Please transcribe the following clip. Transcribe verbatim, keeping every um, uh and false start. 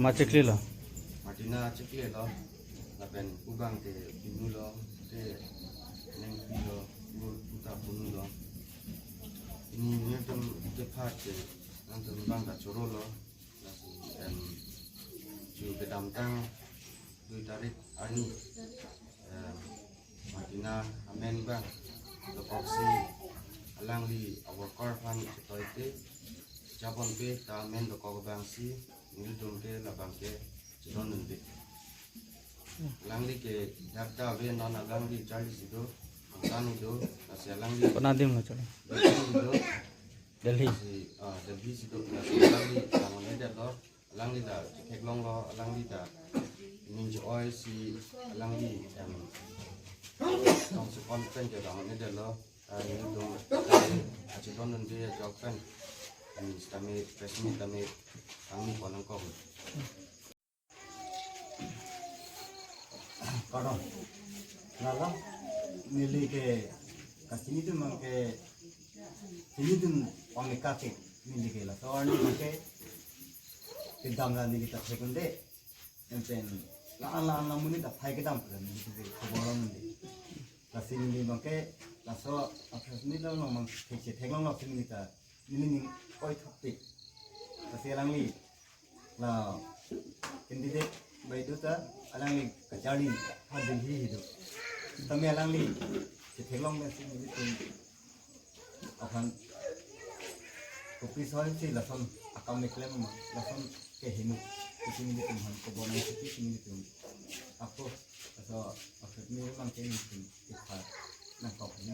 Machiklelo. Martina chiklelo. Lapen ubang te pinulo, te nengpilo, pu-, puta punulo. Pini nelitum kepha te, nangtum bang ta chorolo. Lasi, em, ju kedamtang dui tarik arni, em, Martina amen bang dokoksi alangli a-worker aphan chetoite, japonpe ta amen dokok abangsi nelitum ke labang ke chedondunde. Alangli ke dak ta ave, non alangli charli si do, angtan si do, lasi alangli Kona adim lo, chalo. Delhi si do, Delhi. Si, ah, Delhi si do, lasi alangli tangone detlo, alangli ta chetheklonglo, alangli ta ninjo oi si, alangli, em, tong si kon pen ke tangone detlo, ah, nelitum, ah, achedondunde ajok pen, em, sitame, press meet tame, kangni pon nangkok. Kardom. Lalo, neli ke kachini atum abang ke, chini atum abang ke kake, neli ke laso arni abang ke kedam ra neli ta theklongde. Anpen la-an la-an amonit aphai kedam pura neli ke khobor longde. Lasi neli abang ke laso a-press meet along abang thekche theklonglo si neli ta, neli ning oi thapte. Lasi alangli la candidate bai do ta, alangli kacharli ha Delhi si do. Tame alangli chetheklong pensi nelitum aphan kopi soi si lason akam keklem ma, lason kehingno, isi nelitum aphan khobor nangsi, isi nelitum ako, laso a-press meet abang ke nelitum kepha nangkok ni.